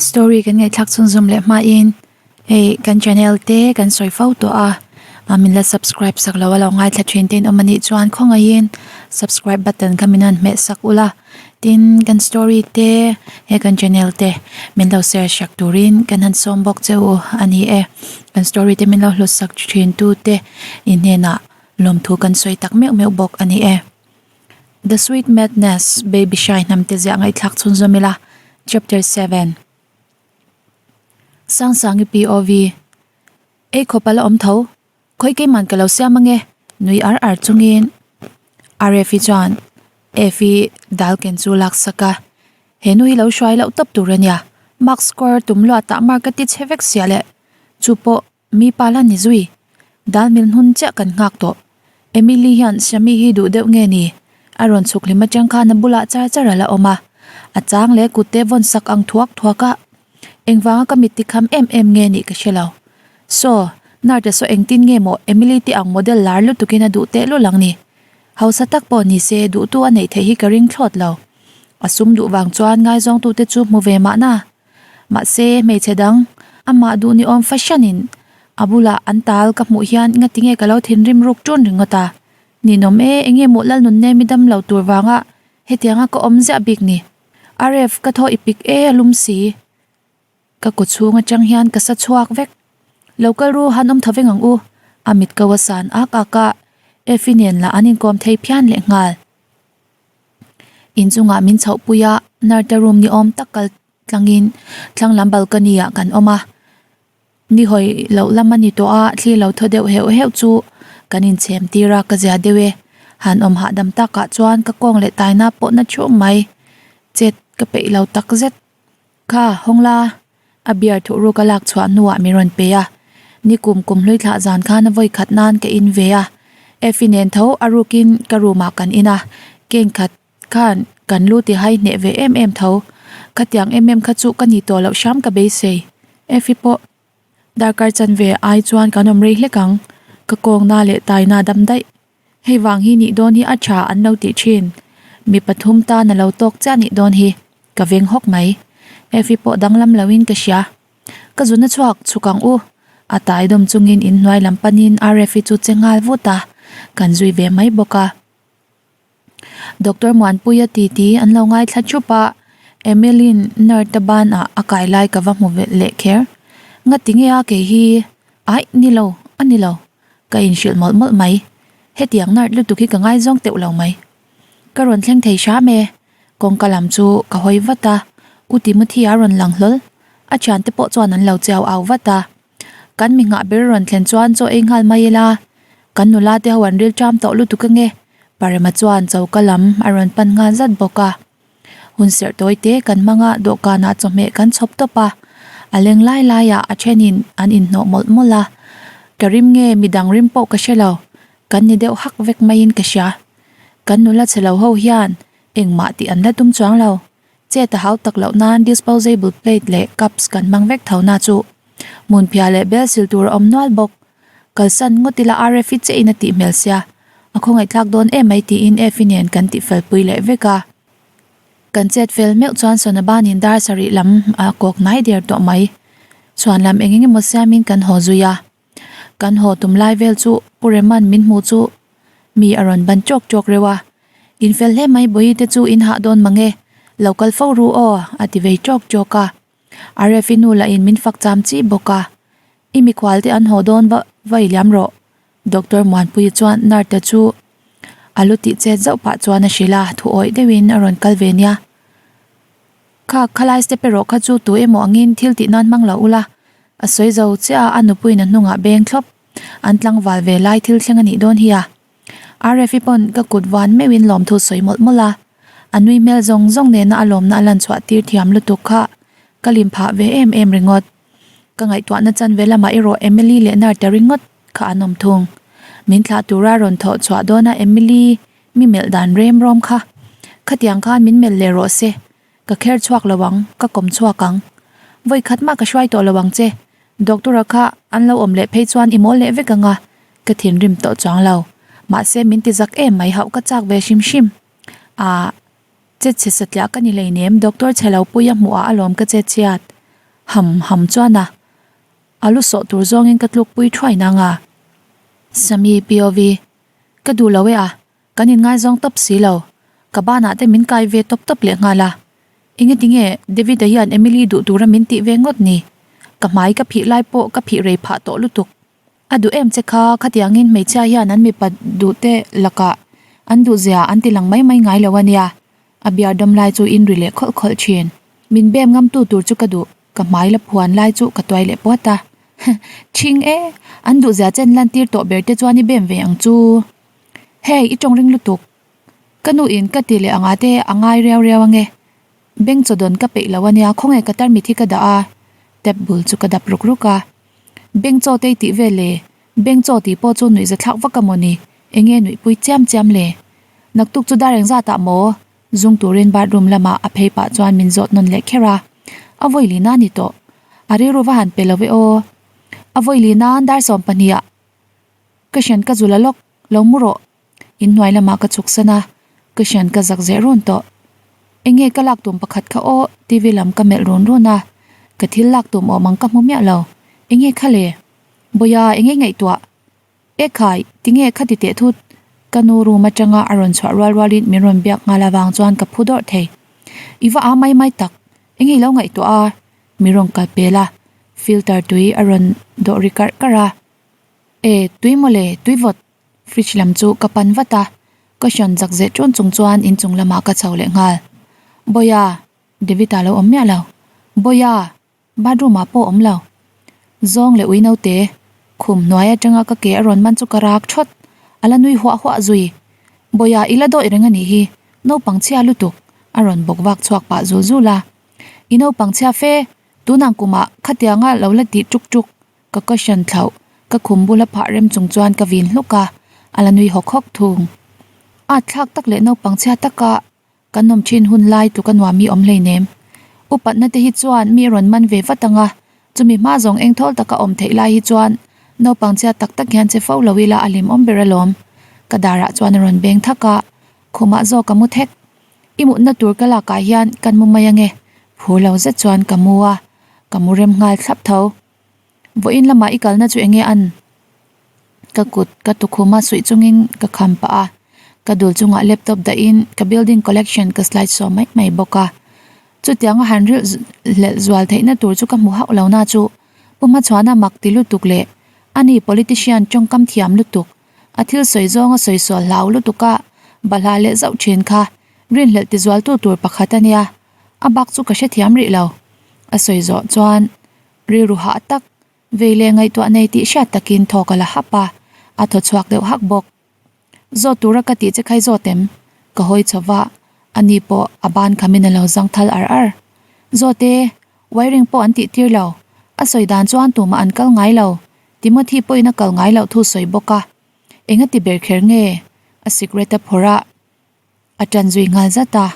Story kan ngaihthlak chhunzawm leh hmain hei kan channel te kan sawi fo tawh a, a min la subscribe sak lo a lo ngaithla thin te in awm anih chuan khawngaihin subscribe button kha min han hmeh sak ula tin kan story te he kan channel te min lo share sak turin kan han sawm bawk che u a ni e. Kan story te min lo hlut sak thin tu te in hnenah lawmthu kan sawi tak meuh meuh bawk a ni e. The Sweet Madness, Baby Shy hnamte ziah ngaihthlak chhunzawm ila, Chapter 7. Sangsangi POV, Ei khawp a la awm tho, khawi keiman ka lo siam ange, nui ar ar chungin RF-i chuan F-i dal ken chu lak sak a, he nu hi lo hruai loh tawp tur a nia, mark score tum luatah mark a ti chhe vek sia leh, chu pawh Mi pa la ni zui. Dal mil hnun chiah kan nghak tawh. Emily hian Shami hi duh deuh nge ni? A rawn chhuk hlim atang khan a bulah char char a la awm a. A chang leh kut te vawn sak ang thuak thuak a. Engvanga ka mit tikham em em nge nih ka hre lo. Saw, Narte saw engtin nge maw Emily te ang model lar lutukin a duh tehlul ang ni? Hausa tak pawh ni se duhtu a neih theih hi ka ring thlawt lo. A sum duh vang chuan ngaizawngtute chu hmu ve mahna. Mahse, hmeichhe dang, amah duh ni awm fahranin a bulah an tal ka hmuh hian ngatinge ka lo thinrim ruk ṭun ringawt a. Ninawm e, enge maw Lalnunne mi dam lo tur vanga hetianga ka awm ziah bik ni. Aref, ka thaw i pik e a lum si. Ka kaw chhung atang hian ka sa chhuak vek. Lo kal ru han awm tho veng ang u. A mit ko a san ak ak a, Efi nen lah an inkawm thei phian lehnghal. Inchungah min chhoh pui a, Narte room ni awm tak kal tlangin thlang lam balcony ah kan awm a, ni hawi loh lam a ni tawh a, thli lo thaw deuh heuh heuh chu kan inchhem tir a, ka zia deuh e, han awm hahdam takah chuan ka kawng leh taina pawh na thuak mai, chet ka peih lo takzet. Kha, hawng la, a beer thuh ruk a lak chhuah hnuah min rawn pe a, ni kum kum hlui thlah zan khan a vawi khat nan ka in ve a, Effie nen tho a rukin ka room ah kan in a, keng khat khan kan lu ti hai hneh ve em em tho, khatiang em em kha chu ka ni tawh loh hram ka beisei, Effie pawh darkar chanve ai chuan kan awm rei hlek ang, ka kawngna leh taina dam daih. Hei vang hi nih dawn hi a tha an lo tih thin. Mi pathum tan a lo tawk chiah nih dawn hi. Ka veng hawk mai. Effie pawh danglam loin ka hria. Ka zun a chhuak chhuk ang u. A tai dawm chungin inhnuai lam panin Rfi chu che nghal vut a, kan zui ve mai bawk a. Doctor Muanpuia titi an lo ngaithla thup a, Emily-in nerd a banah a kai lai ka va hmu leh kher. Ngati nge a kei hi? Aih, ni lo, a ni lo. Ka inhrilh mawlh mawlh mai. Hetiang nerd lutuk hi ka ngaizawng teuh lo mai. Ka rawn thleng thei hram e. Kawngka lam chu ka hawi vat a, U Timothy a rawn lang hlawl. A thiante pawh chuan an lo chiau au vat a. Kan mi nghah ber rawn thlen chuan chaw ei nghal mai ila. Kan nula te ho an ril ṭam tawh lutuk ange. Parema chuan choka lam a rawn pan nghal zat bawk a. Hun serh tawi te kan hmang a, dawhkanah chawhmeh kan chhawp tawp a, a leng lai laiah a thenin an inhnawh mawlh mawlh a, ka rim nge midang rim pawh ka hre lo, kan ni deuh hak vek maiin ka hria. Kan nula chhe lo ho hian engmah tih an la tum chuang lo, chet a hau tak loh nan disposable plate leh cups kan hmang vek tho na chu hmunphiah leh bel sil tur a awm nual bawk. Kalsan ngawt ila RF-i che in a tih hmel sia, a khawngaihthlak dawn em mai tiin F-i nen kan tihfel pui leh vek a. Kan chet fel meuh chuan Sonabanin dar sarih lam a kawk hnai der tawh mai. Chhuan lam eng eng emaw siamin kan haw zui a. Kan haw tum lai vel chu Pu Rema'n min hmuh chu mi a rawn ban chawk chawk reuh a. Infel hle mai Bawihi te chu in hah dawn mang e, lo kal fo ru aw a ti vei chawk chawk a. RF-i nu lahin min fak cham chi bawk a. I mikhual te an haw dawn va va i liam rawh. Doctor Muanpuii chuan Narte chu a lu tih chet zauh pah chuan a hrilh a, thu awih deuhin a rawn kal ve nia. Kha khalai step erawh kha chu tu emaw angin thil tih nan hmang lo ula, a sawi zo chiah a, a nupuiin a hnungah beng thlawp. An tlangval ve lai thil thleng a nih dawn hi a. RF-i pawn ka kut van meuhin lawmthu sawi mawlh mawlh a, a nui hmel zawng zawng nena a lawmna a lan chhuah tir thiam lutuk kha ka lim phah ve em em ringawt. Ka ngaihtuahna chanve lamah erawh Emily leh Narte ringawt kha an awm thung. Min thlah tura rawn thawh chhuah dawna Emily mi melh dan rem rawm kha. Khatiang khan min melh leh rawh se, ka kher chhuak lo ang, ka kawm chhuak ang. Vawi khat mah ka hruai tawh lo ang che, Doctor-a kha an lo awm leh phei chuan i mawl leh vek ang a, ka thinrim tawh chuang lo. Mahse min ti zak em mai hauh ka chak ve hrim hrim. Aah. Che chhe satliah ka ni hleinem, Doctor chhe lo pui a hmuh ah alawm ka che chhiat. Ham ham chuan a a lu sawh tur zawngin ka tluk pui thuai nang a. Sammy POV, Ka duh lo e a, kan inngaizawng tawp si lo. Ka banah te min kai ve tawp tawp leh nghal a. Engati nge David-a hian Emily duh tura min tih ve ngawt ni? Ka hmai ka phih lai pawh ka phih rei phah tawh lutuk. A duh em che kha, khatiangin hmeichhia hian an mipa duhte lakah an duhzia an ti lang mai mai ngai lo a nia. A biar dawm lai chu in ri leh khawlh khawlh thin. Min bem ngamtu tur chu ka duh, ka hmai la phuan lai chu ka tuai leh puat a. Thing e, an duhzia chen lantir tawh ber te chuan i bem ve ang chu. Hei, i tawng ring lutuk. Ka nu in ka ti leh anga te a ngai riau riau ange. Beng chaw dawn ka peih lo a nia, khawnge ka tarmit hi ka dah a. Tap bul chu ka dap ruk ruk a. Beng chaw te i tih vel e, beng chaw tih pawh chu nuih zathlak vak a maw ni, enge nuihpui chiam chiam le. Naktuk chu dar engzat ah maw? Zung turin bathroom lamah a phei pah chuan min zawt nawn leh kher a. A vawi lina ni tawh. A rilru va han pe lo e aw. A vawi lina dar 12 ah ka hrian ka zul a lawk lo mu rawh. Inhnuai lamah ka chhuk san a, ka hrian ka zak zeh run tawh. Enge ka lak tum pakhat kha aw TV lam ka melh run run a, ka thil lak tum awm ang ka hmu miah lo. Enge kha le? Bawia enge ngaihtuah? E khai, tinge kha ti teh thut? Ka nu room atanga a rawn chhuah rual rualin min rawn biak nghal avang chuan ka phu dawrh thei. I va a mai mai tak, enge i lo ngaihtuah a? Min rawn kal pel a, filter tui a rawn dawh ri karh karh a. E, tui mawle, tui vawt. Fridge lam chu ka pan vat a, ka hrawn zak zeh ṭun chung chuan inchung lamah ka chho leh nghal. Bawia! David-a lo awm miah lo. Bawia! Bathroom ah pawh awm lo. Zawng leh ui naute, khum hnuai atanga ka ke a rawn man chu ka rak thawt. A la nui huah huah zui. Bawia i la dawih reng a nih hi, naupang chhia lutuk, a rawn bawk vak chhuak pah zul zul a. I naupang chhia fe, tunang kumah khatianga lo la tih ṭuk ṭuk Ka cushion thlauh, ka khum bula phah rem chung chuan ka vin hluk a, a la nui hawk hawk thung. At thlak tak leh naupang chhia taka kan awm thin hun lai tluk a nuam hi awm hleinem. Upatna te hi chuan mi rawn man ve vat ang a, chumi hma zawng eng thawl taka awm theih lai hi chuan naupang chhia tak tak hian che fo lo ila a hlim awm ber alawm. Ka darah chuan a rawn beng thak a, khumah zawk ka mu thek. I mutna tur ka lakah hian kan mu mai ange, phur lo zet chuan ka mu a, ka mu rem nghal thlap tho. Vawiin lamah i kalna chu enge an? Ka kut ka tukhuma suih chungin ka kham pah a, ka dul chungah laptop dahin ka building collection ka slide show mai mai bawk a. Chutianga han rilh hlelh zual theihna tur chu ka hmu hauh lo na chu Pu Hmachhuana mak ti lutuk leh ani politician tawngkam thiam lutuk, a thil sawi zawnga sawi sual hlau lutuka balhla leh zauh thin kha rinhlelh tizualtu tur pakhat a nia, a bak chu ka hrethiam rih lo. A sawi zawh chuan Rilru hah tak, vei leh ngaihtuah nei tih hriat takin thaw ka la hap a, a thaw chhuak deuh hak bawk. Zawt tura ka tih che khai zawt em? Ka hawi chho va, ani pawh a ban khamin a lo zang thal ar ar. Zawt e, wiring pawh an tih tir lo, a sawi dan chuan tumah an kal ngai lo, Timothy pawhin a kal ngai loh thu sawi bawk a. Engati ber kher nge? A cigarette a phawrh a. A ṭan zui nghal zat a,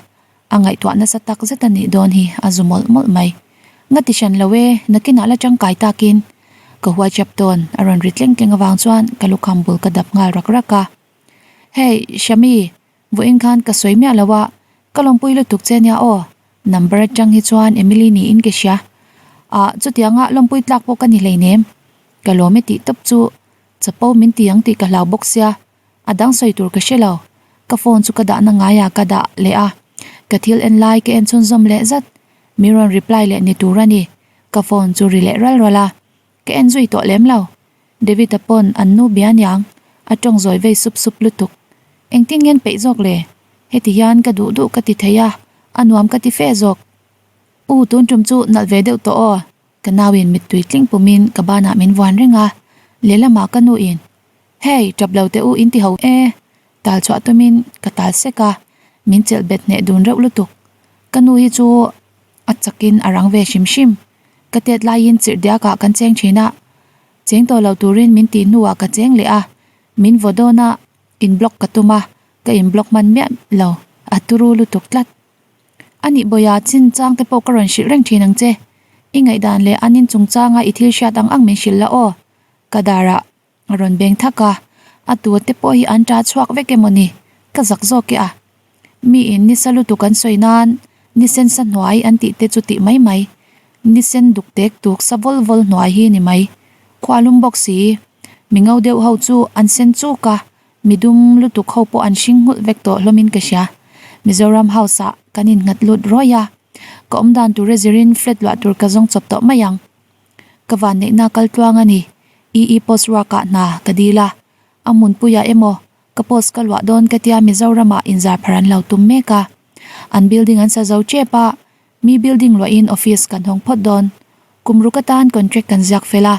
a ngaihtuah nasa tak zet a nih dawn hi a zu mawlh mawlh mai. Nga ti hran lo e, nakinah la ṭangkai takin ka huai chap tawn a rawn ri tleng tleng avang chuan ka lukham bul ka dap nghal rak rak a. Hey, Shami, vawiin khan ka sawi miah lo a, ka lawmpui lutuk che nia aw, number aṭang hi chuan Emily niin ka hria. Ah, chutianga lawmpui tlak pawh ka ni hleinem, ka lawm e tih tawp chu chapo min ti ang tih ka hlau bawk sia. A dang sawi tur ka hre lo. Ka phone chu ka dahna ngaiah ka dah leh a. Ka thil en lai ka en chhunzawm leh zat. Min rawn reply leh ni tur a ni. Ka phone chu ri leh ral ral a. Ka en zui tawh lem lo. David-a pawn an nu bia niang. A tawng zawi vei sup sup lutuk. Engtin ngen peih zawk le? Heti hian ka duh duh ka ti thei a, a nuam ka ti fe zawk. U, tun tum chu nalh ve deuh tawh aw. Ka nauin mittui tling pumin ka banah min vuan reng a. Lehlamah ka nuin Hey, tap lo teh u in ti ho e, tal chhuah tumin ka tal sek a, min chelh bet hneh dun reuh lutuk. Ka nu hi chu a chakin a rang ve hrim hrim. Ka tet laiin chirh diakah kan cheng thin a, cheng tawh lo turin min tih hnuah ka cheng leh a, min vaw dawn a, in block ka tum a, ka in block hman miah lo, a turu lutuk tlat. A nih bawia chin chang te pawh ka rawn hrilh reng thin ang che, i ngaihdan leh an in chungchanga i thil hriat ang ang min hrilh la aw, ka darah. A rawn beng thak a, a tu te pawh hi an ṭah chhuak vek emaw ni, ka zak zawk e a. Mi in nisa lutuk an sawi nan ni sensa hnuai an tih te chu tih mai mai. Ni sen duk tek tuk sa vawl vawl hnuai hi ni mai. Khua lum bawk si. Mi ngo deuh ho chu an sen chuk a, mi dum lutuk ho pawh an hring nghulh vek tawh hlawmin ka hria. Mizoram house ah kan innghat lut rawih a. Ka awm dan tur a zirin flat luah tur ka zawng chawp tawh mai ang. Ka van neihna kal tluang a ni. EE post ruak ah hna ka dil a. A hmunpuiah emaw ka post ka luah dawn ka tia Mizoram ah inzar phar an lo tum mek a. An building an sa zo tep a, mi building luahin office kan hawng phawt dawn. Kum ruk atan contract kan ziak fel a.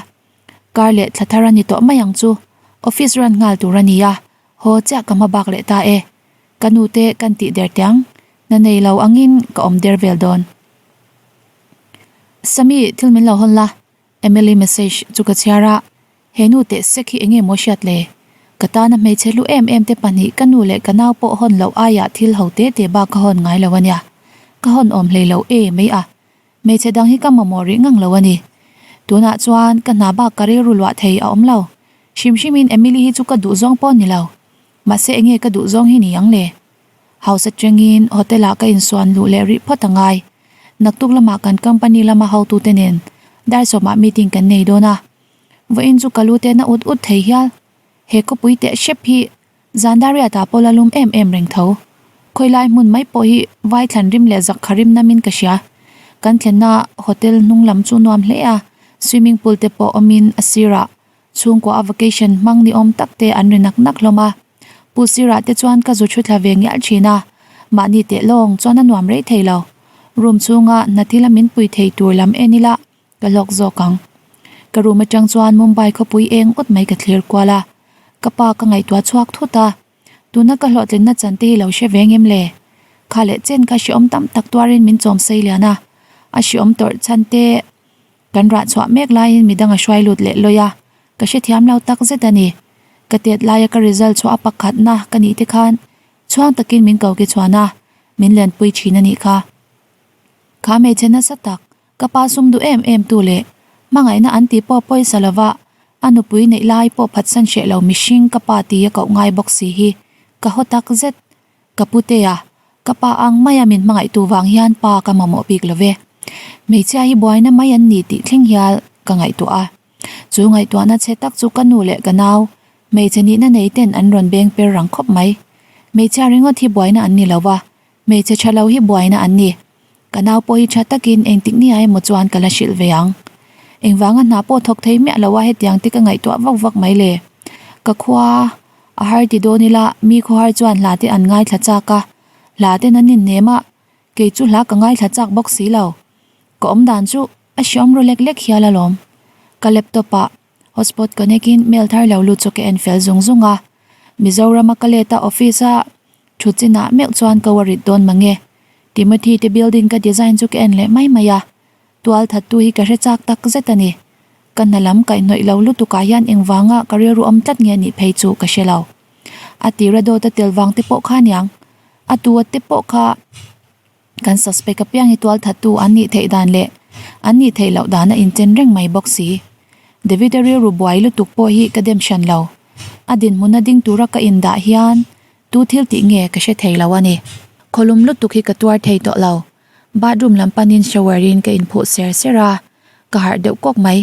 Kar leh thla thar a ni tawh mai ang chu. Office run nghal tur a ni a, haw chiah ka hma bak leh ta e. Ka nu te kan tih der tiang, na nei lo angin ka awm der vel dawn. Sami, thil min lo hawn la, Emily message chu ka chhiar a, he nu teh sek hi enge maw hriat le? Ka tana hmeichhe hlu em em te pahnih ka nu leh ka nau pawh hawn loh aiah thil ho te te bak ka hawn ngai lo a nia. Ka hawn awm hlei lo e mai a. Hmeichhe dang hi ka mamawh rih ngang lo a ni. Tunah chuan ka hna bak ka rilru luah thei a awm lo. Hrim hrimin Emily hi chu ka duh zawng pawh ni lo. Mahse enge ka duh zawng hi ni ang le? House atangin hotel ah ka insuan luh leh rih phawt a ngai. Naktuk lamah kan company lama hotute nen dar sawmah meeting kan nei dawn a. Vawiin chu ka lu te na ut ut thei hial. He khawpui teh hrep hi zan dar riatah pawh la lum em em reng tho. Khawilai hmun mai pawh hi vai thlan rim leh zak kha rim namin ka hria. Kan thlenna hotel hnung lam chu nuam hle a, swimming pool te pawh awmin a sirah Chhungkua a vacation hmang ni awm tak te an ri nak nak hlawm a. Pu Sirah te chuan ka zu thu thla ve ngial thin a, mahni teh lawng chuan a nuam rei thei lo. Room chhunga hna thil a min pui thei tur lam en ila ka hlawk zawk ang. Ka room atang chuan Mumbai khawpui eng ut mai ka thlir kual a, ka pa ka ngaihtuah chhuak thut a. Tuna ka hlawhtlinna chan te hi lo hre ve ngem le? Kha leh chen kha hreawm tam tak tuarin min chawm sei lian a, a hreawm tawrh chhan te Kan rah chhuah mek laiin midang a hruai lut leh lawi a, ka hrethiam lo tak zet a ni. Ka tet laia ka result chhuah a pakhatna ka nih te khan chhuang takin min ko ki chhuan a, min lenpui thin a nih kha. Kha hmeichhe nasa tak, ka pa sum duh em em tu leh hmangaihna an tih pawh pawisa lova a nupui neih lai pawh phatsan hreh lo mihring ka pa tia koh ngai bawk si hi ka haw tak zet. Ka putea, ka pa ang maia min hmangaihtu vang hian pa ka mamawh bik lo ve. Hmeichhia hi buaina mai an ni tih thleng hial ka ngaihtuah a. Chu ngaihtuahna chhe tak chu ka nu leh ka nau, hmeichhe nihna nei ten an rawn beng per rang khawp mai. Hmeichhia ringawt hi buaina an ni lo va, hmeichhe tha lo hi buaina an ni. Ka nau pawh hi tha takin engtik ni ah emaw chuan ka la hrilh ve ang. Engvanga hna pawh thawk thei miah lo a hetiang te ka ngaihtuah vak vak mai le. Ka khua a har ti dawn ila mi khawhar chuan hla te an ngaithla chak a, hla ten an inhnem a, kei chu hla ka ngaithla chak bawk si lo. Ka awm dan chu a hriawm ru lek lek hial alawm. Ka laptop ah hotspot connect in mail thar lo lut chu ka en fel zung zung a. Mizoram a ka let a office a thu chinah meuh chuan ka worried dawn mange. Timothy te building ka design chu ka en leh mai mai a, tual thattu hi ka hre chak tak zet a ni. Ka hna lam kaihhnawih lo lutukah hian engvanga ka rilru awm tlat nge nih phei chu ka hre lo. A tira dawt a tel vang te pawh kha aniang. A tu a te pawh kha kan suspect apiang hi tual thattu an nih theih dan leh an nih theih loh dan a inchen reng mai bawk si. David-a rilru buai lutuk pawh hi ka dem hran lo. A dinhmun a ding tura ka indah hian Tu thil tih nge ka hre thei lo a ni. Khawlum lutuk hi ka tuar thei tawh lo. Bathroom lam panin shower in ka inphuh ser ser a, ka harh deuh kawk mai.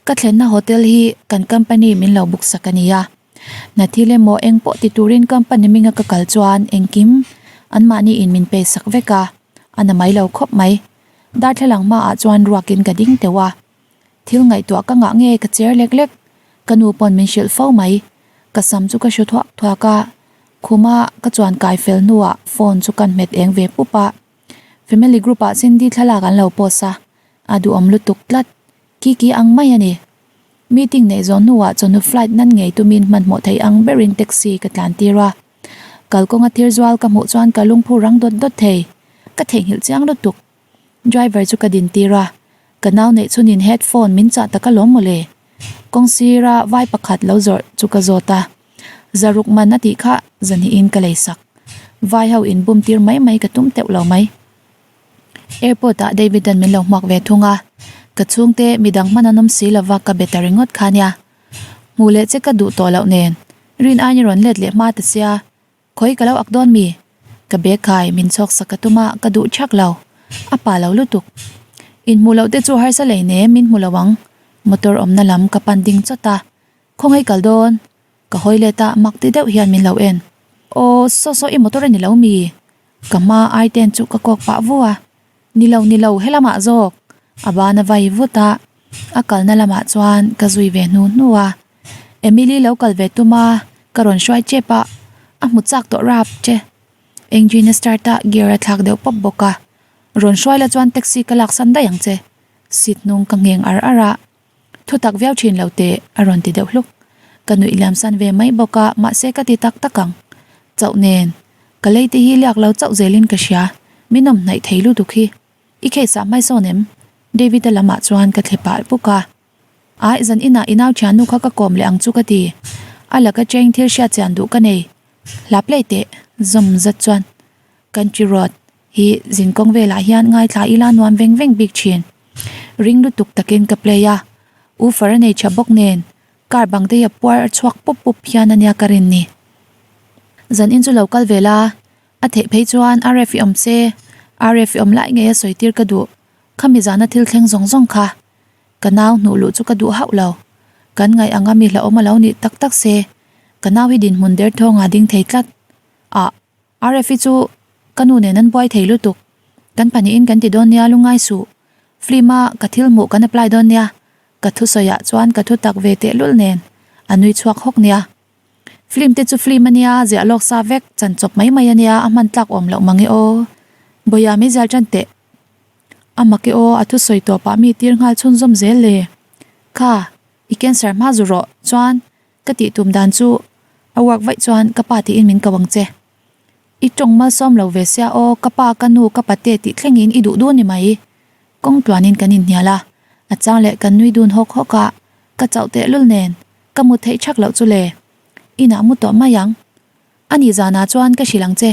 Ka thlenna hotel hi kan company min lo book sak a nia. Hna thil emaw eng pawh ti turin company hminga ka kal chuan engkim anmahni in min pay sak vek a, a na mai lo khawp mai. Darthlalang hmaah chuan ruakin ka ding teuh a. Thil ngaihtuah ka ngah nge ka cher lek lek. Ka nu pawn min hrilh fo mai. Ka sam chu ka hru thuak thuak a, khuma ka chuan kai fel hnuah phone chu kan hmet eng ve pup a. Family group ah Cindy thlalak an lo post a, a duhawm lutuk tlat. Kiki ang mai a ni. Meeting neih zawh hnuah chawhnu flight nan ngei tumin hmanhmawh thei ang berin taxi ka tlan tir a. Kalkawnga thir zual ka hmuh chuan ka lungphu rang dawt dawt thei. Ka theihnghilh chiang lutuk. Driver chu ka din tir a, ka nau neih chhunin headphone min chah tak alawm mawle. Kawng sira vai pakhat lo zawrh chu ka zawt a, Zaruk man a tih kha zahnihin ka lei sak. Vai ho in bum tir mai mai ka tum teuh lo mai. Airport ah David an min lo hmuak ve thung a, ka chhungte midang hman an awm si lova ka be ta ringawt kha nia. Hmuh leh che ka duh tawh loh nen, rin aiin i rawn let leh hma ta sia. Khawi ka lo ak dawn mi? Ka bag khai min chhawk sak ka tum a, ka duh thak lo. A pa lo lutuk. Inhmuh loh te chu harsa lei nem min hmu lo ang. Motor awmna lam ka pan ding chawt a. Khawngaih kal dawn. Ka hawi let a, mak ti deuh hian min lo en. Aw, saw saw i motor a ni lo mi? Ka hma ai ten chu ka kawk pah vu a. Ni lo, ni lo, helamah zawk. A ban a vai vut a, a kalna lamah chuan ka zui ve hnu hnu a. Emily lo kal ve tum a, ka rawn hruai chep a, a hmu chak tawh rap che. Engine a start a, gear a thlak deuh pawp bawk a. Rawn hruai la chuan taxi ka laksan daih ang che. Seat hnung ka ngheng ar ar a. Thu tak viau thin lo teh, a rawn ti deuh hluk. Ka nuih liam san ve mai bawk a, mahse ka ti tak tak ang. Chauh nen, ka lei te hi liak lo chauh zelin ka hria, min awm hnaih thei lutuk hi. I case ah hmaisawn em? David-a lamah chuan ka thle pah bawk a. Aih, zan inah i nau thiannu kha ka kawm leh ang chu ka ti. A laka cheng thil hriat chian duh ka nei. Hla play teh, zawm zat chuan Country Road hi zinkawng velah hian ngaithla ila nuam veng veng bik thin. Ring lutuk takin ka play a, woofer a nei tha bawk nen car bang te hi a puar a chhuak pup pup hian ania ka rin ni. Zan in chu lo kal ve la, a theih phei chuan RF i awm se, RF i awm lai ngei a sawi tir ka duh, khami zana thil thleng zawng zawng kha ka nau hnuh luh chu ka duh hauh lo. Kan ngaih anga mi hlauhawm a lo nih tak tak se, ka nau hi dinhmun derthawng ah ding thei tlat a. RF-i chu ka nu nen an buai thei lutuk. Kan pahnihin kan ti dawn nia lungngai suh. Film-a ka thil hmuh kan apply dawn nia. Ka thusawiah chuan ka thu tak ve tehlul nen a nui chhuak hawk nia. Film te chu film a nia, ziah lawk sa vek, chan chawp mai mai a nia, a hman tlak awm loh mang e aw. Bawia mei zal tan teh. A mak e aw, a thusawi tawpah mi tir nghal chhunzawm zel le. Kha, i cancer hma zu rawh, chuan Ka tih tum dan chu a work vaih chuan ka pa tiin min ko ang che. I tawng malsawm lo ve sia aw, ka pa, ka nu, ka pate tih thlengin i duh dun ni mai. Kawng tluanin kan inhnial a, a chang leh kan nui dun hawk hawk a, ka chauh tehlul nen ka mut theih thak loh chu le. Inah mu tawh mai ang. A ni zanah chuan ka hrilh ang che,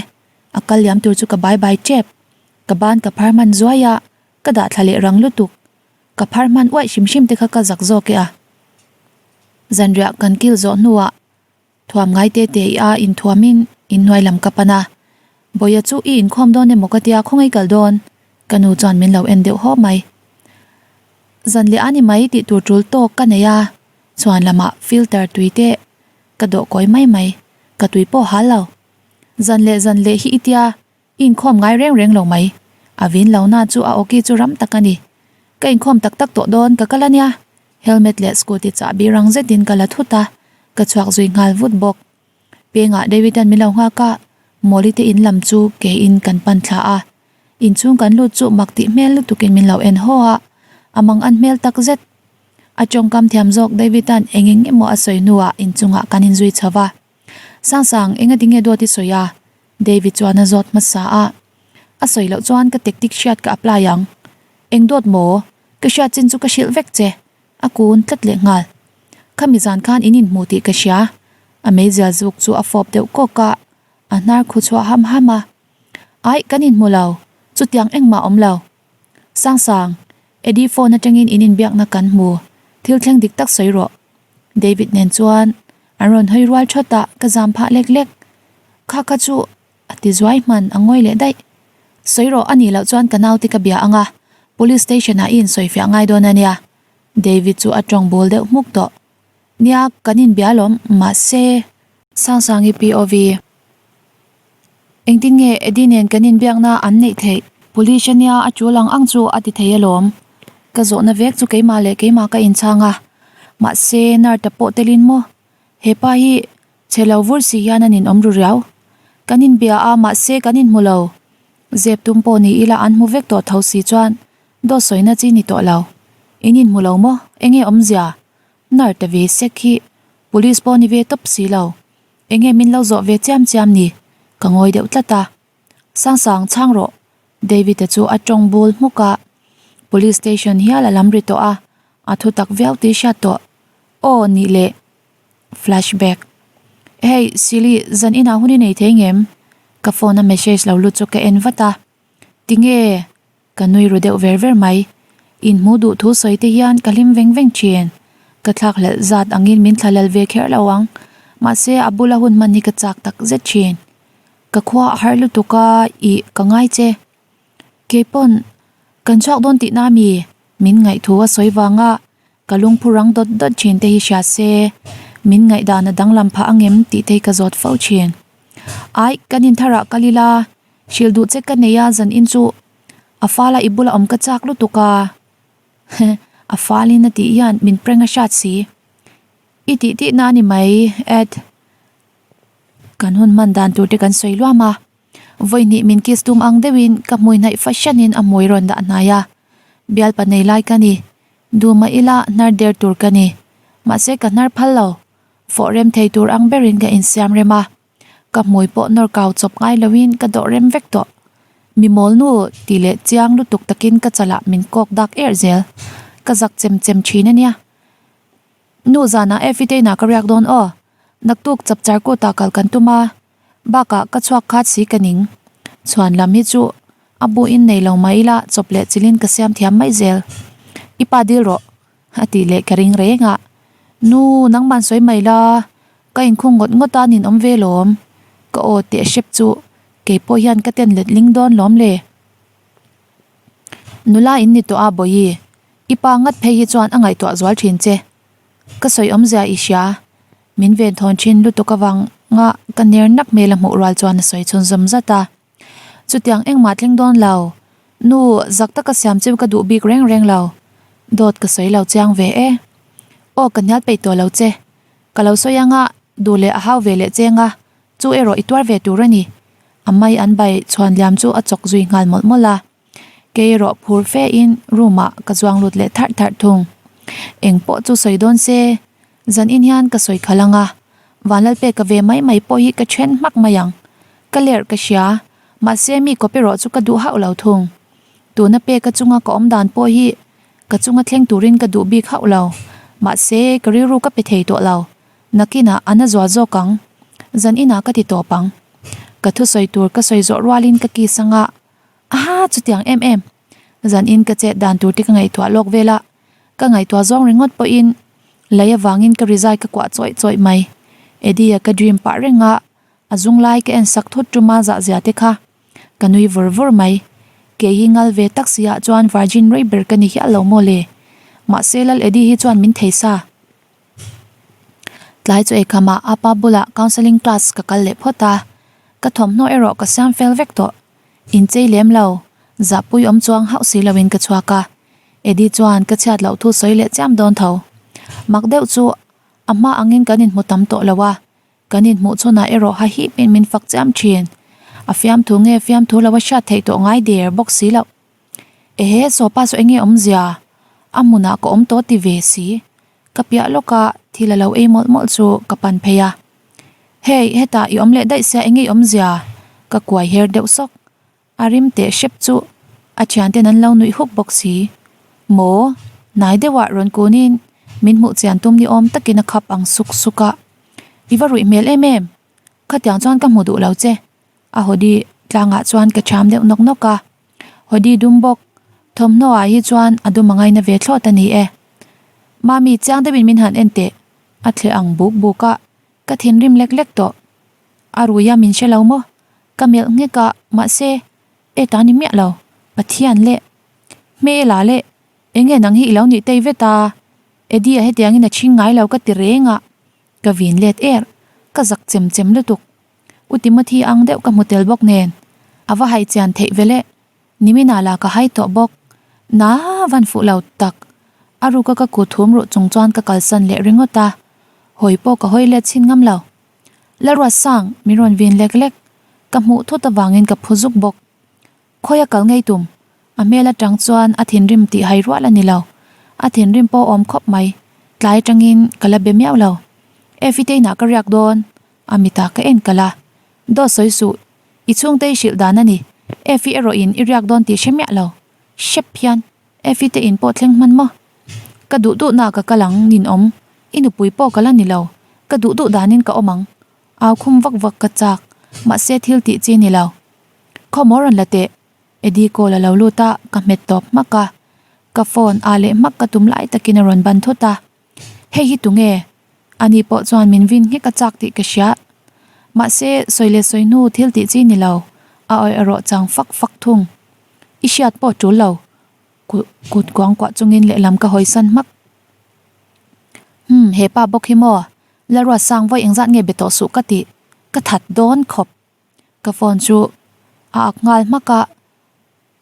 a kal liam tur chu ka bai bai tep. Ka ban ka phar hman zuai a, ka dah thla leh rang lutuk. Ka phar hman uaih hrim hrim te kha ka zak zawk e a. Zanriah kan kil zawh hnuah thuam ngai te te i a inthuamin inhnuai lam ka pan a. Bawia chu i inkhawm dawn emaw ka tia khawngaih kal dawn? Ka nu chuan min lo en deuh haw mai. Zan leh a ni mai tih tur tul tawk ka nei a, chhuan lamah filter tui te ka dawh kawi mai mai, ka tui pawh hal lo. Zan leh zan leh hi i tia I inkhawm ngai reng reng lo mai. A vin lo na chu a awki chu ram tak a ni. Ka inkhawm tak tak tawh dawn ka kal a nia. Helmet leh scooty chahbi rang zetin ka la thut a, ka chhuak zui nghal vut bawk. Pengah David-a'n min lo nghak a, Mawli te in lam chu ke in kan pan thla a. Inchhung kan lut chu mak tih hmel lutukin min lo en haw a, a mang an hmel tak zet. A tawngkam thiam zawk David-a'n eng eng emaw a sawi hnuah inchungah kan inzui chho va. Sangsang, enga tinge dawt i sawi a? David chuan a zawt hmasa a. A sawi loh chuan ka tactic hriat ka apply ang. Eng dawt maw? Ka hriat chin chu ka hrilh vek che. A kun tlat leh nghal. Khami zan khan in inhmu tih ka hria. A meizial zuk chu a fawp deuh kawk a, a hnar khu chhuah ham ham a. Aih, kan inhmu lo. Chutiang engmah awm lo. Sangsang, Eddie phone atangin in inbiakna kan hmu. Thil thleng dik tak sawi rawh. David nen chuan an rawn hawi rual thawt a, ka zam phah lek lek. Kha kha chu a ti zuai hman a ngawi leh daih. Sawi rawh a nih loh chuan ka naute ka bia ang a, police station ah i insawifiah ngai dawn a nia. David chu a tawng bul deuh hmuk tawh. Nia, kan inbia alawm, mahse. Sangsangi POV. Engtin nge Eddie nen kan inbiakna an neih theih? Police ania a tul ang ang chu a ti thei alawm. Ka zawhna vek chu keimah leh keimah ka inchhang a. Mahse, Narta pawh telin maw? He pa hi chhe lo vur si hian an inawm ru riau. Kan inbia a, mahse kan inhmu lo. Zep tum pawh ni ila an hmu vek tawh tho si chuan dawt sawina chi ni tawh lo. In inhmu lo maw? Enge awmzia? Narta ve sek hi police pawh ni ve tawp si lo. Enge min lo zawh ve chiam chiam ni? Ka ngawi deuh tlat a. Sangsang chhang rawh. David-a chu a tawng bul hmuk a. Police station hial a lam ri tawh a, a thu tak viau tih hriat tawh. Aw nih leh. Flashback. Hey, Silly, zan inah hun i nei thei ngem? Ka phone a message lo lut chu ka en vat a. Tinge? Ka nui ru deuh ver ver mai. Inhmuh duh thu sawi te hian ka hlim veng veng thin. Ka thlak hlelh zat angin min thla lal ve kher lo ang. Mahse a bula hun hman hi ka chak tak zet thin. Ka khua a har lutuk a, ih ka ngai che. Keipawn. Kan chhuak dawn tihna mi? Min ngaihthu a sawi vanga ka lungphu rang dawt dawt thin te hi hria se, min ngaihdan a danglam phah angem tih te hi ka zawt fo thin. Aih, kan intharah kal ila, hrilh duh che ka nei a zan in chu a fala i bula awm ka chak lutuk a. A falin a tih hian min prank a hrat si. I tih tihna a ni mai, Ed. Kan hun hman dan tur te kan sawi luam a. Vawihnih min kiss tum ang deuhin ka hmui hnaih fahranin a hmui rawn dah hnai a. Bialpa nei lai ka ni. Duh mah ila hnar der tur ka ni. Mahse ka hnar phal lo. Fawh rem thei tur ang berin ka insiam rem a. Ka hmui pawh nawr kau chawp ngai loin ka dawh rem vek tawh. Mi mawl nu tih leh chiang lutuk takin ka chalah min kawk dak er zel. Ka zak chem chem thin a nia. Nu zanah Effie te inah ka riak dawn aw. Naktuk chapchar kutah kal kan tum a. Bakah ka chhuak khat si ka ning. Chhuan lam hi chu a bu in nei lo mai ila chawp leh chilin ka siam thiam mai zel. I pa dil rawh a tih leh ka ring reng a. Nu nangman sawi mai la, ka inkhung ngawt ngawt a nin awm ve lawm. Ka aw teh hrep chu kei pawh hian ka ten let ling dawn lawm le. Nula in ni tawh a Bawihi, i pa ngat phei hi chuan a ngaihtuah zual thin che. Ka sawi awmzia i hria. Min ven thawn thin lutuk avanga ka ner nak hmel a hmuh rual chuan a sawi chhunzawm zat a. Chutiang engmah thleng dawn lo. Nu, zak taka siam chu ka duh bik reng reng lo. Dawt ka sawi lo chiang ve e. Aw ka hnial peih tawh lo che. Ka lo sawi anga duh leh a hau ve leh cheng a, chu erawh i tuar ve tur a ni. A mai an bai chhuan liam chu a chawk zui nghal mawlh mawlh a. Kei erawh phur fe in room ah ka zuang lut leh tharh tharh thung. Eng pawh chu sawi dawn se, zan in hian ka sawi khalh ang a, Vanlalpeka ve mai mai pawh hi ka then hmak mai ang. Ka lerh ka hria, mahse mi kawp erawh chu ka duh hauh lo thung. Tuna peka chunga ka awm dan pawh hi ka chunga thleng turin ka duh bik hauh lo, mahse ka rilru ka pe thei tawh lo. Nakinah a na zual zawk ang, zan inah ka ti tawp ang. Ka thusawi tur ka sawi zawh rualin ka kiss anga, Aha, chutiang em em. Zan in ka chet dan tur te ka ngaihtuah lawk vel a, ka ngaihtuah zawng ringawt pawhin lei avangin ka rizai ka kuah chawih chawih mai. Eddie-a ka dream pah reng a, a zung lai ka en sak thut ṭuma zahzia te kha ka nui vur vur mai. Kei hi ngal ve tak si ah chuan virgin rei ber ka ni hial lo maw le. Mahse Lal Eddie hi chuan min thei sa. Tlai chu eikham ah apa bulah counselling class ka kal leh phawt a, ka thawmhnaw erawh ka siam fel vek tawh. Inchei lem lo, zahpui awm chuang hauh si loin ka chhuak a. Eddie chuan ka chhiat loh thu sawi leh chiam dawn tho. Mak deuh chu a hma angin kan inhmu tam tawh lo a, kan inhmuh chhunah erawh ha hip in min fak chiam thin. A fiamthu nge fiamthu lo a hriat theih tawh ngai der bawk si loh. Ehe, sawpa saw enge awmzia? A hmunah ka awm tawh ti ve si. Ka piah lawka thil a lo ei mawlh mawlh chu ka pan phei a. Hey, hetah i awm leh daih sia enge i awmzia? Ka kuai her deuh sawk. A rim teh hrep chu a thianten an lo nuih huk bawk si. Maw? Hnai deuhah rawn kunin min hmuh chian tum ni awm takin a khap ang suk suk a. I va ruih hmel em em? Khatiang chuan ka hmu duh lo che. A hoodie tlangah chuan ka thiam deuh nawk nawk a. Hoodie dum bawk. Thawmhnaw ah hi chuan a dum a ngaina ve thlawt a ni e. Mami, chiang deuhin min han en teh. A thle ang buk buk a, ka thinrim lek lek tawh. A rui a min hre lo maw? Ka melh nghek a, mahse, e ta ni miah lo, Pathian leh Hmela leh enge nang hi i lo nih tei vet a, Eddie-a hetiangin a chhing ngai lo ka ti reng a, ka vin let er, ka zak chem chem lutuk. U Timothy ang deuh ka hmu tel bawk nen, a va hai chian theih ve leh. Niminah lah ka hai tawh bawk. Na van fuh lo tak. A ruka ka kut thum ruh chung chuan ka kalsan leh ringawt a. Hawi pawh ka hawi let chhin ngam lo. Lalruatsang, min rawn vin lek lek. Ka hmuh thut avangin ka phu zuk bawk. Khawi a kal ngei tum? A hmel atang chuan a thinrim tih hai rual a ni lo. A thinrim pawh awm khawp mai. Tlai atangin ka la be miau lo. Effie te inah ka riak dawn. A mitah ka en kalh a. Dawt sawi suh, i chhungte i hrilh dan a ni. Effie erawh in i riak dawn tih hre miah lo. Hrep hian Effie te in pawh thleng hman maw? Ka duh duh na ka kal ang, ninawm. I nupui pawh ka la ni lo. Ka duh duh danin ka awm ang. Au khum vak vak ka chak, mahse thil tih chi ni lo. Khawmaw rawn la teh. Eddie call a lo lut a, ka hmet tawp hmak a. Ka phone ah leh hmak ka tum lai takin a rawn ban thut a. Hei hi tunge? Ani pawh chuan min vin nghek a chak tih ka hria. Mahse, sawi leh sawi hnu thil tih chi ni lo, a awih erawh chang fak fak thung. I hriat pawh tul lo. Kut kuangkuah chungin lehlam ka hawi san hmak. Umm he pa bawk hi maw? Lalruatsang vawi engzat nge be tawh suh ka tih ka that dawn khawp. Ka phone chu a ak nghal hmak a,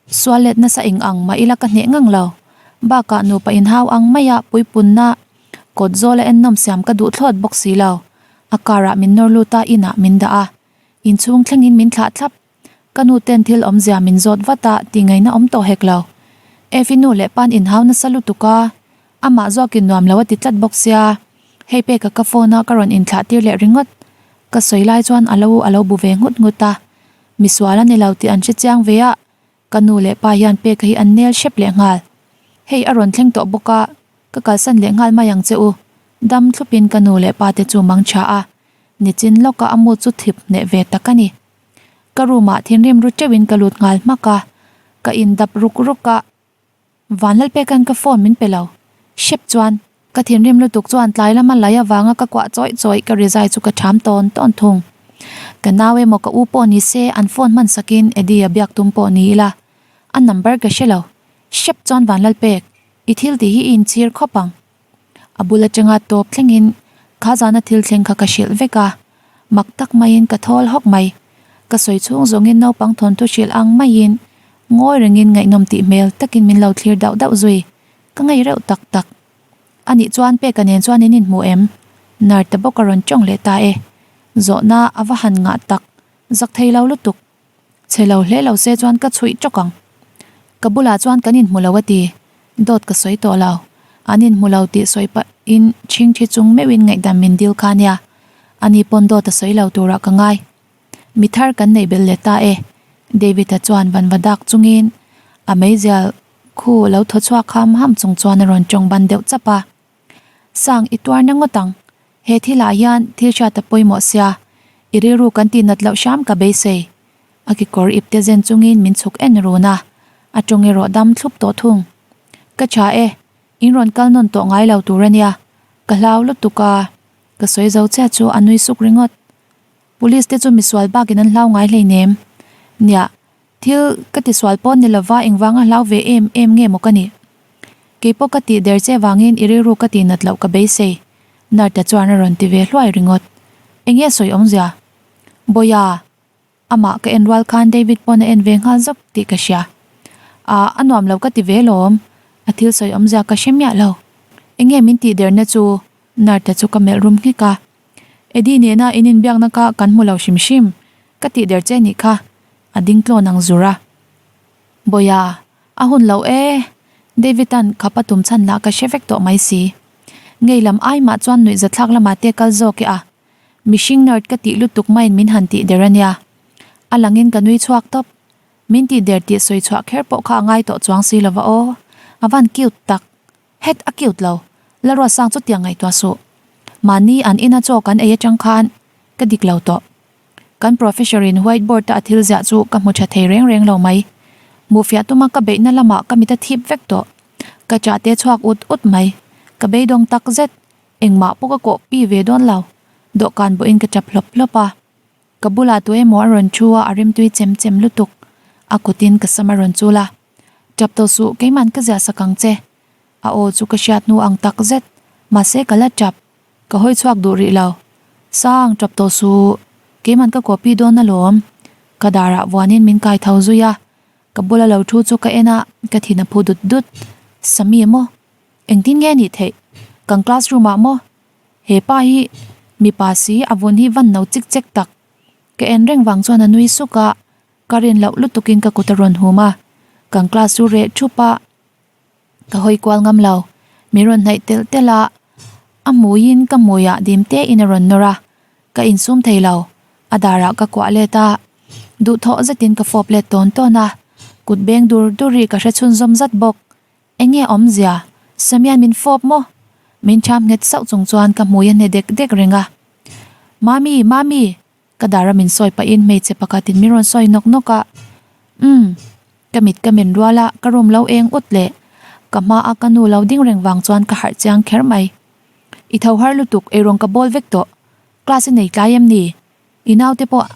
sual let nasa eng ang mah ila ka hneh ngang lo. Bakah nupa inhau ang maia puipunna kawt zawla ennawm siam ka duh thlawt bawk si lo. A car ah min nawr lut a, inah min dah a. Inchhung thlengin min thlah thlap. Ka nu ten thil awmzia min zawt vat a tih ngaihna awm tawh hek lo. Efi nu leh pa'n inhau nasa lutuk a, amah zawkin nuam lo a ti tlat bawk sia. Hei peka ka phone a ka rawn inthlah tir leh ringawt. Ka sawi lai chuan a lo a lo bu ve nghut nghut a. Misual a ni lo tih an hre chiang ve a, ka nu leh pa hian peka hi an nel hrep leh nghal. Hei a rawn thleng tawh bawk a, ka kalsan leh nghal mai ang che u. Dam thlupin ka nu leh pa te chu mang tha a, nichin lawka a mu chu thip hneh ve tak a ni. Ka room ah thinrim ru teuhin ka lut nghal hmak a, ka indap ruk ruk a, Vanlalpeka'n ka phone min pe lo. Hrep chuan ka thinrim lutuk chuan tlai lama lai avanga ka kuah chawih chawih ka rizai chu ka ṭham tawn tawn thung. Ka nau emaw ka u pawh ni se an phone hman sakin Eddie-a biak tum pawh ni ila a number ka hre lo. Hrep chuan Vanlalpek, i thil tih hi i inchhir khawp ang. A bul atanga tawp thlengin kha zana thil thleng kha ka hrilh vek a, mak tak maiin ka thawl hawk mai. Ka sawi chhung zawngin naupang thawnthu hrilh ang maiin ngawi rengin ngaihnawm tih hmel takin min lo thlir dauh dauh zui. Ka ngei reuh tak tak. Anih chuan Peka nen chuan in inhmu em? Narte bawk a rawn tawng leh ta e. Zawhna a va han ngah tak, zak thei lo lutuk. Chhe lo hle lo se chuan ka chhuih tawk ang. Ka bulah chuan kan inhmu lo a ti. Dawt ka sawi tawh lo. An inhmu lo tih sawi pahin chhingthi chung meuhin ngaihdam min dil kha nia. Ani pawn dawt a sawi lo turah ka ngai. Mi thar kan neih belh leh ta e. David-a chuan vanva dak chungin a meizial khu lo thaw chhuak ham ham chung chuan a rawn tawng ban deuh chap a. Sang i tuar na ngawt ang. He thilah hian thil hriat a pawimawh sia, i rilru kan tih nat loh hram ka beisei. A kekawr ipte zen chungin min chhuk en run a, a tawng erawh dam thlup tawh thung. Ka tha e, in rawn kal nawn tawh ngai lo tur a nia, ka hlau lutuk a, ka sawi zo chiah chu a nui suk ringawt. Police te chu misual bakin an hlau ngai hleinem. Nia, thil ka tisual pawn ni lova engvanga hlau ve em em nge maw ka nih? Keipawh ka tih der che vangin i rilru ka tih nat loh ka beisei. Narta chuan a rawn ti ve hluai ringawt. Enge sawi awmzia? Bawiha! Amah ka en rual khan David pawn a en ve nghal zawk tih ka hria. Ah, a nuam lo ka ti ve lawm. A thil sawi awmzia ka hre miah lo. Enge min tih derna chu? Narta chu ka melh rum nghek a. Eddie nena in inbiakna kha kan hmu lo hrim hrim. Ka tih der che nih kha. A ding tlawn ang zur a. Bawiha! A hun lo e, David-a'n khap a tum chhan lah ka hre vek tawh mai si. Ngei lam ai mah chuan nuihzathlak lamah te kal zawk e a. Mihring nerd ka tih lutuk maiin min han tih der a nia. A langin ka nui chhuak tawp. Min tih der tih sawi chhuah kher pawh kha a ngai tawh chuang si lova aw. A van cute tak. Het a cute lo. Lalruatsang chutiang ngaihtuah suh. Mahni an ina chaw kan ei atang khan ka dik lo tawh. Kan professor in white board a a thil ziah chu ka hmu tha thei reng reng lo mai. Hmuhfiah tuma ka beihna lamah ka mit a thip vek tawh. Ka chah te chhuak ut ut mai. Ka beidawng tak zet. Engmah pawh ka kawh pi ve dawn lo. Dawhkan bawhin ka tap hlawp hlawp a. Ka bulah tu emaw a rawn thu a, a rimtui chem chem lutuk. A kutin ka sam a rawn chul a. Tap tawh suh, keiman ka ziah sak ang che. A aw chu ka hriat hnu ang tak zet. Mahse ka la tap. Ka hawi chhuak duh rih lo. Sang, tap tawh suh. Keiman ka copy dawn alawm. Ka darah vuanin min kai tho zui a. Ka bula lo thu chu ka en a, ka thin a phu dut dut. Sami maw? Engtin nge nih theih? Kan classroom ah maw? He pa hi mipa si a vun hi van no chik chek tak. Ka en reng vang chuan a nui suk a, ka rin loh lutukin ka kut a rawn hum a. Kan class chu reh thup a. Ka hawi kual ngam lo. Min rawn hnaih telh telh a, a hmuiin ka hmuiah dim tein a rawn nawr a, ka insum thei lo. A darah ka kuah let a, duhthawh zetin ka fawp let tawn tawn a, kut beng dur dur ri ka hre chhunzawm zat bawk. Enge awmzia? Samian min fawp maw? Min ṭham nghet sauh chung chuan ka hmui a hne dek dek reng a. Mami! Mami! Ka dara min sawi pahin hmeichhe pakhatin min rawn sawi nawk nawk a, Umm, ka mit ka men rual a, ka room lo eng ut leh ka hma a ka nu lo ding reng vang chuan ka harh chiang kher mai. I tho har lutuk, eirawng ka bawl vek tawh, class i nei tlai em ni? I naute pawh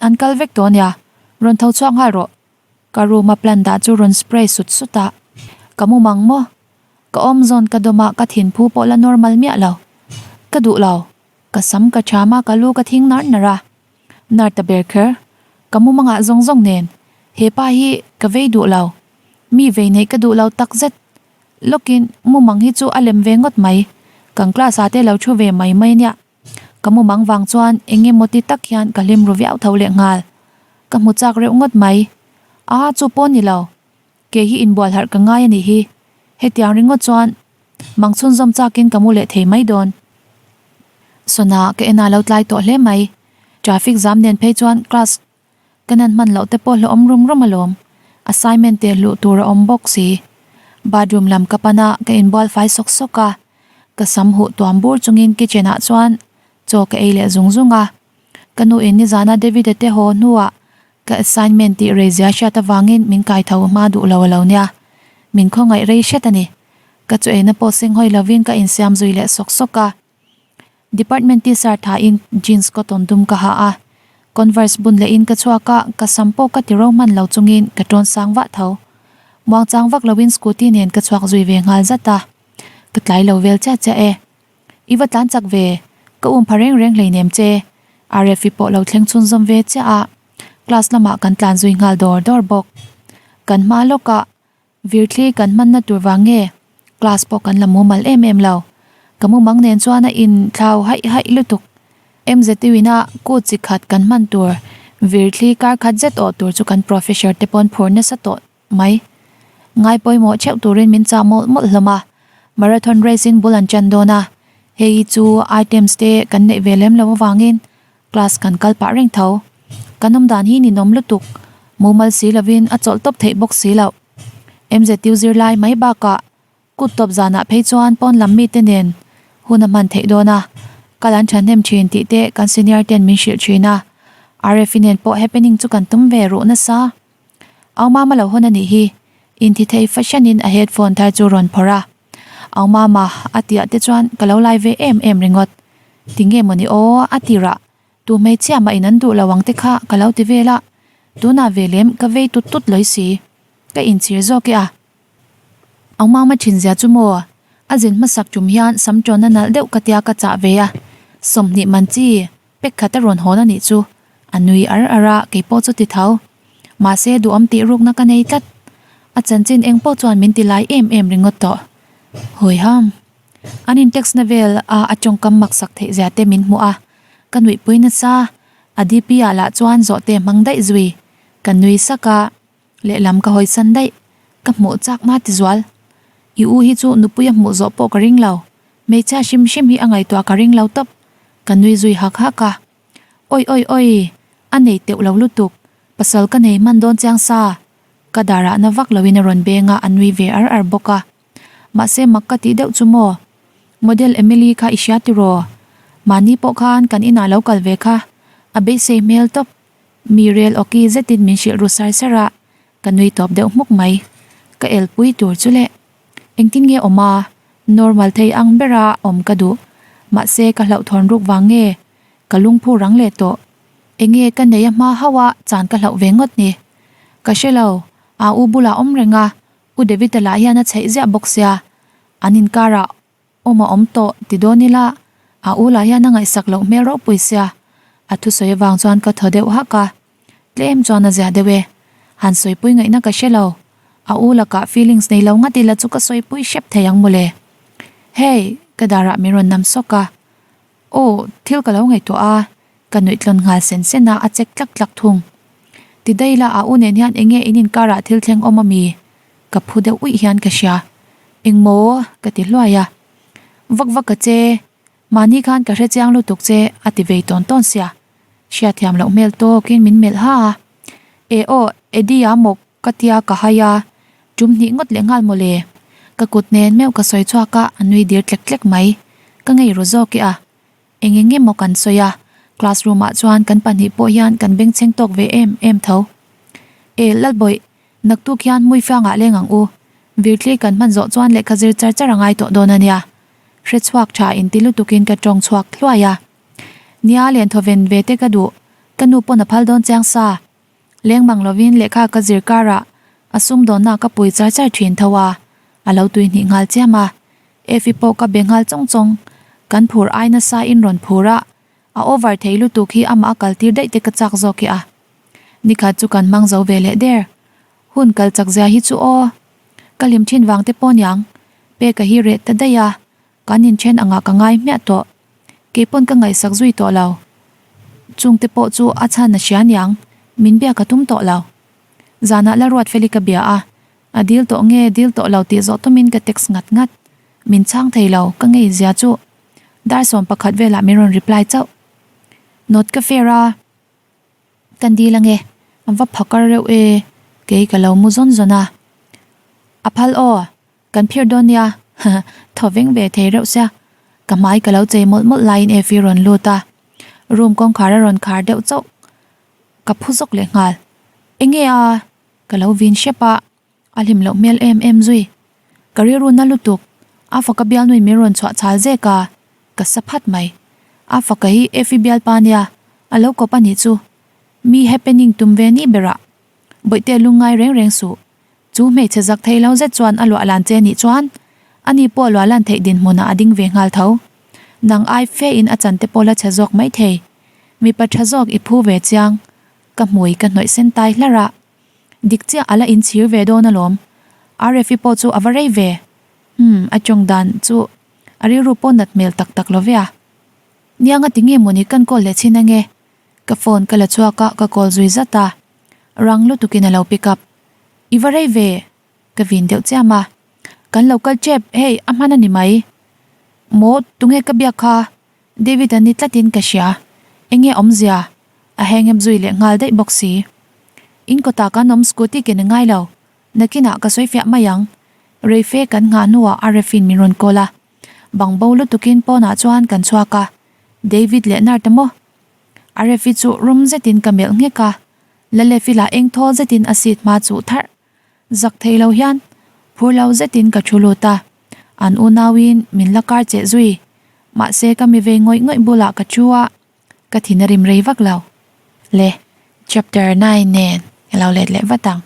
an kal vek tawh ania, rawn tho chhuak nghal rawh. Ka room a plant dah chu rawn spray sut sut a. Ka mumang maw? Ka awm zawn ka dawm a, ka thinphu pawh la normal miah lo. Ka duh lo. Ka sam ka ṭham a, ka lu ka thing nar nar a. Nar ta ber kher. Ka mumangah zawng zawng nen. He pa hi ka vei duh lo. Mi vei neih ka duh lo tak zet. Lawkin mumang hi chu a lem ve ngawt mai. Kan class ah te lo thu ve mai mai nia. Ka mumang vang chuan eng emaw ti tak hian ka hlim ru viau tho leh nghal. Ka hmu chak reuh ngawt mai. Aa chu pawh ni lo. Kei hi inbual harh ka ngai a nih hi. Hetiang ringawt chuan mang chhunzawm chakin ka mu leh thei mai dawn. Sona ka en a lo tlai tawh hle mai. Traffic zam nen phei chuan class ka nan hman loh te pawh hlawhawm rum rum alawm. Assignment teh hluh tur a awm bawk si. Bathroom lam ka pan a, ka inbual fai sawk sawk a. Ka sam huh tuam bur chungin kitchen ah chuan chaw ka ei leh zung zung a. Ka nu in nizana David-a te haw hnuah Ka assignment tih rei zia hriat avangin min kai tho hma duh lo a lo nia. Min khawngaih rei hret a ni. Ka chu eina pawh seng hawi lovin ka insiam zui leh sawk sawk a. Department t-shirt hain jeans cotton dum ka ha a. Converse bun lehin ka chhuak a, ka sam pawh ka ti ro hman lo chungin ka tawn sang vah tho. Muangchang vak lovin scooty nen ka chhuak zui ve nghal zat a. Ka tlai lo vel chiah chiah e. I va tlan chak ve, ka um pha reng reng hleinem che. Rfi pawh lo thleng chhunzawm ve chiah a, class lamah kan tlan zui nghal dawr dawr bawk. Kan hma lawkah virthli kan hmanna tur vang nge class pawh kan la mumal em em lo. Ka mumang nen chuan a in thlau haih haih lutuk. MZU ina kut chi khat kan hman tur virthli kar khat zet awh tur chu kan professor te pawn phur nasa tawh mai. Ngai pawimawh theuh turin min chah mawlh mawlh hlawm a, marathon race in bul an ṭan dawn a, hei hi chu items te kan neih ve lem lo avangin class kan kal pah reng tho. Kan awm dan hi ninawm lutuk, mumal si lovin a chawlh tawp theih bawk si loh. MZU zirlai mai bakah kut tawp zanah phei chuan pawn lam mite nen hun a hman theih dawn a, kal an ṭhahnem ṭhin tih te kan senior ten min hrilh ṭhin a, RFI nen pawh happening chu kan tum ve ruh nasa. Au Mama lo hawn a nih hi, inti thei fahranin a headphone thar chu rawn phawrh a. Au Mama, a tih te chuan ka lo lai ve em em ringawt. Tinge mawni aw, a ti rah. Tu hmeichhia mah in an duh lo ang te kha ka lo ti vel a. Tunah ve lem ka vei tut tut lawi si. Ka inchhir zawk e a. Au Mama thin zia chu maw, a zin hmasak tum hian sam tawn a nalh deuh ka tia ka chah ve a. 20 man chi. Pek khat a rawn hawn a nih chu a nui ar ar a, kei pawh chu ti tho. Mahse duhawm tih rukna ka nei tlat. A chanchin eng pawh chuan min ti lai em em ringawt tawh. Hawi ham. An in text na vel a a tawngkam maksak theih zia te min hmuh a, ka nuihpui nasa. A DP ah lah chuan zawhte hmang daih zui. Ka nui sak a, lehlam ka hawi san daih. Ka hmuh chak na ti zual. I u hi chu nupui a hmuh zawh pawh ka ring lo. Hmeichhia hrim hrim hi a ngaihtuah ka ring lo tawp. Ka nui zui hak hak a. Awi awi awi! A nei teuh lo lutuk. Pasal ka nei hman dawn chiang sa. Ka darah na vak loin a rawn beng a, a nui ve ar ar bawk a. Mahse mak ka tih deuh chu maw? Model Emily kha i hria tiraw? Mahni pawh khan kan inah lo kal ve kha. A beisei hmel tawp. Mi rel awki zetin min hrilh ru sar sar a, ka nui tawp deuh hmuk mai. Ka elpui tur chu le. Engtin nge awm a? Normal thei ang bera awm ka duh. Mahse ka hlauhthawn ruk vang nge? Ka lungphu rang leh tawh. Enge ka nei a hma hauh a chan ka hlauh ve ngawt ni. Ka hre lo, a u bulah awm reng a, U David-a lah hian a chheih ziah bawk sia. An inkarah awm a awm tawh ti dawn ila, a u lah hian a ngaihsak loh hmel ropui sia. A thusawi avang chuan ka thaw deuh hak a. Tlem chuan a zia deuh e. Han sawipui ngaihna ka hre lo. A u lakah feelings nei lo ngat ila chu ka sawipui hrep thei ang mawle. Hey! Ka darah min rawn nam sawk a. Aw, thil ka lo ngaihtuah a, ka nuih tlawn nghal sen sen a, a chek tlak tlak thung. Ti daih la, a u nen hian eng nge in inkarah thil thleng awm ami? Ka phu deuh uih hian ka hria. Engmaw? Ka ti hluai a. Vak vak ka che. Mahni khan ka hre chiang lutuk che, a ti vei tawn tawn sia. Hriatthiam loh hmel tawkin min melh ha a. E aw, Eddie-a maw ka tia ka hai a, tum hnih ngawt leh nghal mawle. Ka kut nen meuh ka sawi chhuak a, a nui dir tlek tlek mai. Ka ngei ru zawk e a. Eng eng emaw kan sawi a, classroom ah chuan kan pahnih pawh hian kan bengchheng tawk ve em em tho. E Lalbawih, naktuk hian Hmuifangah leng ang u. Virthli kan hman zawh chuan lehkha zir char char a ngai tawh dawn a nia. Hre chhuak tha inti lutukin ka tawng chhuak hluai a. Nia len thaw ven ve te ka duh, ka nu pawn a phal dawn chiang sa. Leng mang lovin lehkha ka zir karah a sumdawnna ka pui char char thin tho a. A lo tui hnih nghal chiam a. Efi pawh ka be nghal chawng chawng. Kan phur ai nasa in rawn phur a, a over thei lutuk hi amah a kal tir daih te ka chak zawk hi a. Nikhat chu kan hmang zo ve leh der. Hun kal chak zia hi chu aw. Ka hlim thin vang te pawh niang. Peka hi reh ta daih a, kan inthen angah ka ngai hmiah tawh. Keipawn ka ngaihsak zui tawh lo. Chungte pawh chu a chhan a hria niang, min biak a tum tawh lo. Zanah la ruat feli ka bia a, a dil tawh nge dil tawh lo tih zawh tumin ka text ngat ngat. Min chhang thei lo, ka ngei zia chu. Dar 11 velah min rawn reply chauh. Note ka fair a. Kan dil ange, a va phakar reuh e, kei ka lo mu zawn zawn a. A phal aw, kan phir dawn nia, thaw veng ve thei reuh sia. Ka hmai ka lo chei mawlh mawlh laiin Effie rawn lut a, room kawngkhar a rawn khar deuh chauh. Ka phu zawk leh nghal. Enge a? Ka lo vin hrep a. A hlim loh hmel em em zui. Ka rilru na lutuk, a faka bialnuin min rawn chhuah chhal zek a, ka sa phat mai. A faka hi Effie bialpa nia, a lo kawp a nih chu. Mi happening tum ve ni berah. Bawihte lungngai reng reng suh. Chu hmeichhe zak thei lo zet chuan a luah lan che nih chuan, ani pawh luah lan theih dinhmunah a ding ve nghal tho. Nang ai fe in a chan te pawh la chhe zawk mai thei. Mipa tha zawk i phu ve chiang. Ka hmui ka hnawih sen tai hlarh a. Dik chiah a la inchhir ve dawn alawm. Rfi pawh chu a va rei ve. Umm, a tawng dan chu a rilru pawh nat hmel tak tak lo ve a. Nia nga ti nge mawni kan call leh chhin ange. Ka phone ka la chhuak a, ka call zui zat a. Rang lutukin a lo pick up. I va rei ve? Ka vin deuh chiam a. Kan lo kal tep, hei a hman a ni mai. Maw, tunge ka biak kha? David a ni tlatin ka hria. Enge awmzia? A hang up zui leh nghal daih bawk si. In kawtah kan awm scooty ken a ngai lo. Nakinah ka sawi fiah mai ang. Reife kan nghah hnuah a ref in min rawn call a. Bang bo lutukin pawnah chuan kan chhuak a. David leh Nart a maw? A ref i chu rum zetin ka melh nghek a. Lalefi lah eng thawl zetin a seat hma chuh tharh. Zak thei lo hian phur lo zetin ka thu lut a, an unauin min la kar cheh zui. Mahse ka mi vei ngawih ngawih bulah ka thu a, ka thin a rim rei vak lo. Le, chapter 9 nen ka lo let leh vat ang.